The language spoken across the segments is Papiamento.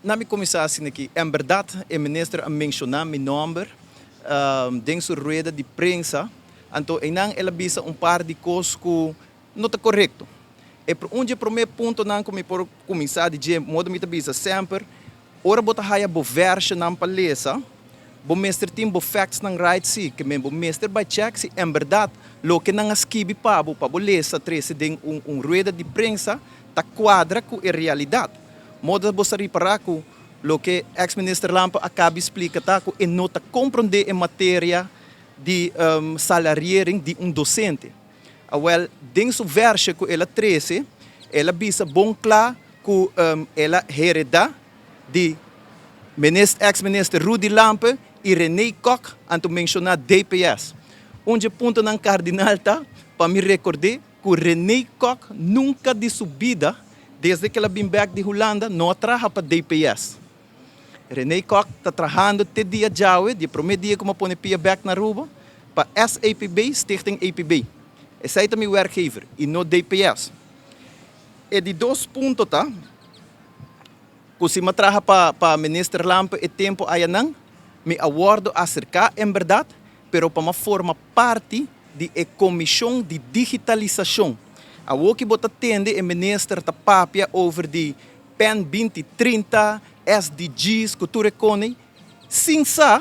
Na mi kuminsá asina aki. En bèrdat e minister a menshoná mi nòmber den su rueda di prensa, anto einan el a bisa un par di kos ku no ta korekto. E un dje promé puntonan ku mi por kuminsá di dje, moda mi ta bisa semper, ora bo ta haya bo vèrshonan pa lesa, bo mester tin bo factsnan right sí, ke men bo mester bai chèk si en bèrdat loke nan a skibi pa bo, pa bo lesa trese den un rueda di prensa ta kuadra ku e realidat. Moda bo sa ripará ku loke eks minister Lampe a kabi splika ta ku e no ta komprondé e materia di salariering di un dosente. Awèl, den su vèrshe ku el a trese, el a bisa bon kla ku el a heredá di eks minister Rudy Lampe i René Kok, anto menshoná DPS. Un dje puntonan kardinal ta pa mi rekord'é ku René Kok nunka di su bida, desde ku el a bin bèk di Hulanda, no a traha pa DPS. René Kok ta trahando te dia djawe, di e promé dia ku mi a pone pia bèk na Aruba, pa SAPB, Stichting APB. Esei ta mi werkgever i no DPS. E di dos punto ta ku si mi a traha pa pa Minister Lampe e tempu ayanan, mi a wòrdu aserká en bèrdat, pero pa mi a forma parti di e komishon di digitalisashon. Awoki bo ta tende e minister ta papia over di Pen 2030, SDG's ku tur e kone, sin sa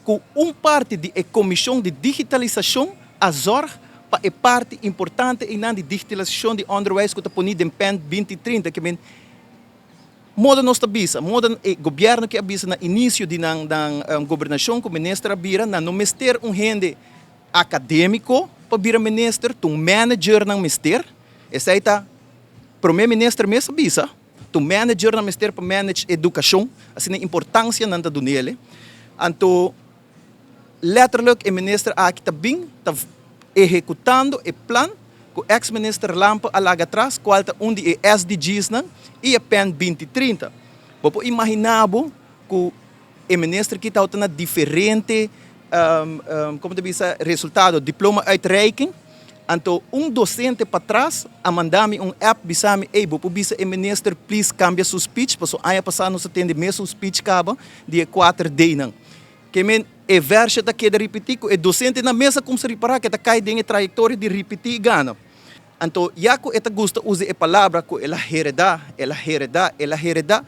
ku un parti di e komishon di digitalisashon a zòrg pa e parti importante einan di digitalisashon di ònderwijs ku ta poni den Pen 2030. Ke men moda nos ta bisa, moda e gobièrnu ke a bisa na inisio di nan gobernashon ku minister a bira, nan no mester un hende akadémiko pa bira minister, ta un manager nan mester. Esei ta Prome Minister mes a bisa, ta un manager nan mester pa manage edukashon, asina importansia nan ta dun'ele. Anto letterlijk e minister aki ta bin ta ehekutando e plan ku ex minister Lampe a laga atras, kual ta un di e SDGsnan i e Pen 2030. Bo por imagina bo ku e minister aki tabata na diferente como ta bisa resultado, diploma uitreiking, anto un docente patras a manda mi un app bisa mi, ey bo por bisa e minister please cambia su speech paso aña pasa nos a tende mesun speech caba di e kuater Dnan. Ke men e versje ta keda ripiti ku e docentenan mes a kumsa ripara ke ta kai den e trayectoria di ripiti i gana. Anto ya ku e ta gusta usa e palabra ku el a heredá, el a heredá, el a heredá,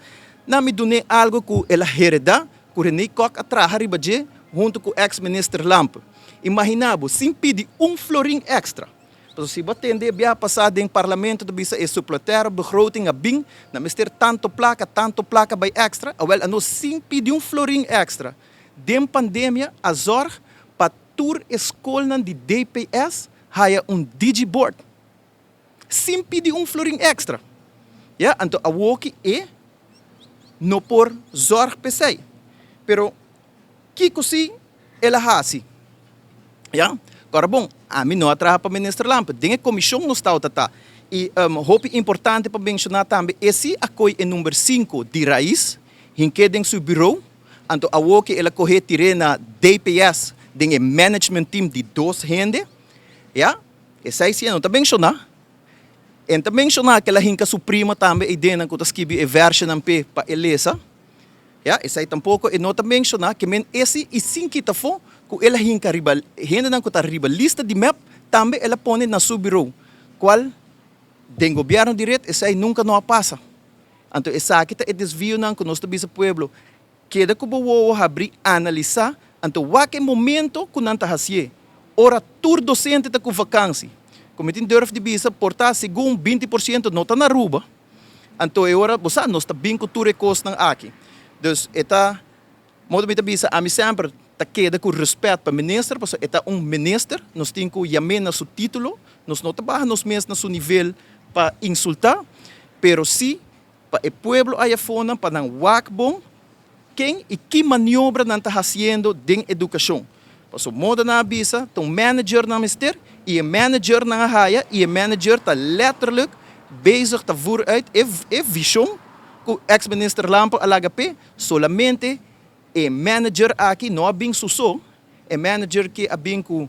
na mi dun'é algu ku el a heredá, ku René Kok a traha riba dje huntu ku eks minister Lampe. Imaginá bo, sin pidi un florin èkstra. Pasobra si bo a tende e biaha pasá den parlamento ta bisa e supplementare begroting a bin, na mester tanto plaka, tanto plaka bai èkstra, awèl a nos sin pidi un florin èkstra den pandemia a zòrg pa tur e skolnan di DPS haya un digiboard sin pidi un florin extra. Ya, anto awoki e no por zorg p'esei. Pero kiko si el a hasi? Ya, kora bon, ami no a traha pa Minister Lampe. Den e komishon nos tabata ta. I hopi importante pa menshoná tambe, e si a koi e number sinku di Raiz, hink'é den su bureau. Anto awoki el a kohe tir'é na DPS den e management team di dos hende. Ya, esei si e no ta menshoná. E ta menshoná ku el a hinka su prima tambe eidennan ku ta skibi e vèrshenan p'e pa e lesa. Ya, esei tampoko e no ta menshoná. Ke men esi i sin kita afó ku el a hinka riba hendenan ku ta riba lista di mep tambe el a pone na su birou, kual den gobièrnu di ret esei nunka no a pasa. Anto esaki ta e desvionan ku nos ta bisa pueblo, keda ku bo wowo habrí, analisá, anto wak e momento ku nan ta hasié, ora tur dosente ta ku vakansi. Ku mi tin durf di bisa, por ta segun 20% no ta na Aruba, anto e ora bo sa nos ta bin ku tur e kosnan aki. Dus e ta, modo mi ta bisa, ami semper ta keda ku rèspèt pa minister, pasobra e ta un minister, nos tin ku yam'é na su título, nos no ta baha nos mes na su nivel pa insultá, Pero si pa e pueblo aya fonan pa nan wak bon ken y ki maniobra nan ta haciendo den educacion. Paso moda nan a bisa ta un manager nan mester y e manager nan a haya y e manager ta letterlijk bezig ta voer uit e e vision cu ex minister Lampe a laga p'e, solamente e manager aki no a bin su so, e manager ki a bin cu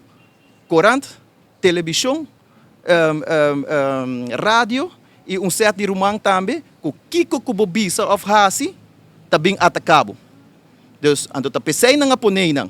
corant, television, radio y un set di ruman tambe cu kico cu bo bisa of haci. Ta bin ataká bo. Dus, anto ta p'esei nan a pone nan.